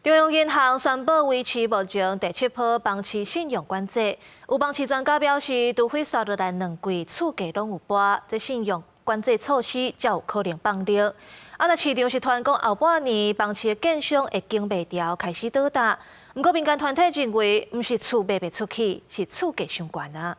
中央銀行宣布維持目前第七波房市信用管制。有房市專家表示，除非紲落來兩季厝價攏有跋，這信用管制措施才有可能放力。啊，若市場是傳講後半年房市的建商會經袂牢開始倒貼。毋過民間團體認為，毋是厝賣袂出去，是厝價傷懸啊。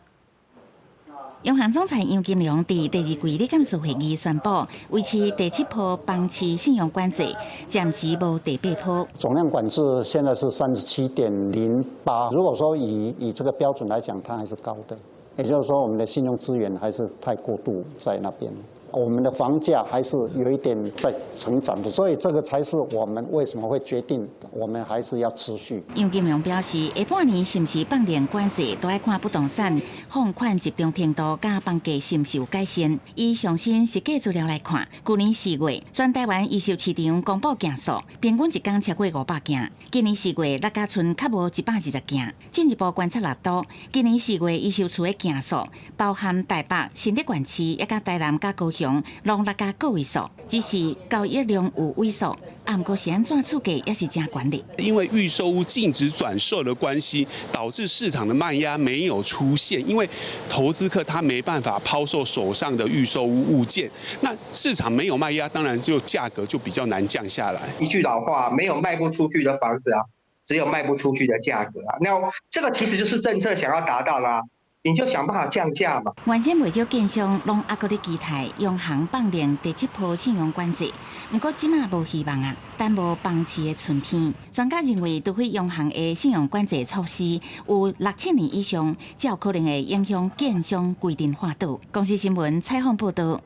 央行總裁楊金龍佇第二季理監事會議宣布，維持第七波房市信用管制，暫時無第八波。總量管制現在是37.08，如果說以這個標準來講，它還是高的，也就是說，我們的信用資源還是太過度在那邊。我們的房價還是有一點在成長的，所以這個才是我們為什麼會決定我們還是要持續。楊金龍表示，下半年是毋是放量管制，都愛看不動產放款集中程度佮房價是毋是有改善。以上新實際資料來看，舊年4月全台灣預售市場公布件數，平均一工超過500件。今年4月落甲賰較無120件。進一步觀察六都，今年四月預售厝的件數，包含台北、新竹縣市，以及台南佮高雄，攏落甲個位數，只是交易量有萎縮。啊，毋過是按怎厝價也是誠懸咧。因為預售屋禁止轉售的關係，導致市場的賣壓沒有出現，因為投資客他沒辦法拋售手上的預售屋物件，那市場沒有賣壓，當然就價格就比較難降下來。一句老話，沒有賣不出去的房子啊，只有賣不出去的價格啊。那這個其實就是政策想要達到啦。你就想辦法降價嘛。原先袂少建商攏猶閣咧期待央行放量第七波信用管制，毋過這馬無希望啊，等無房市的春天。專家認為，除非央行的信用管制措施有六七年以上，才有可能會影響建商規定化倒。公視新聞採訪報導。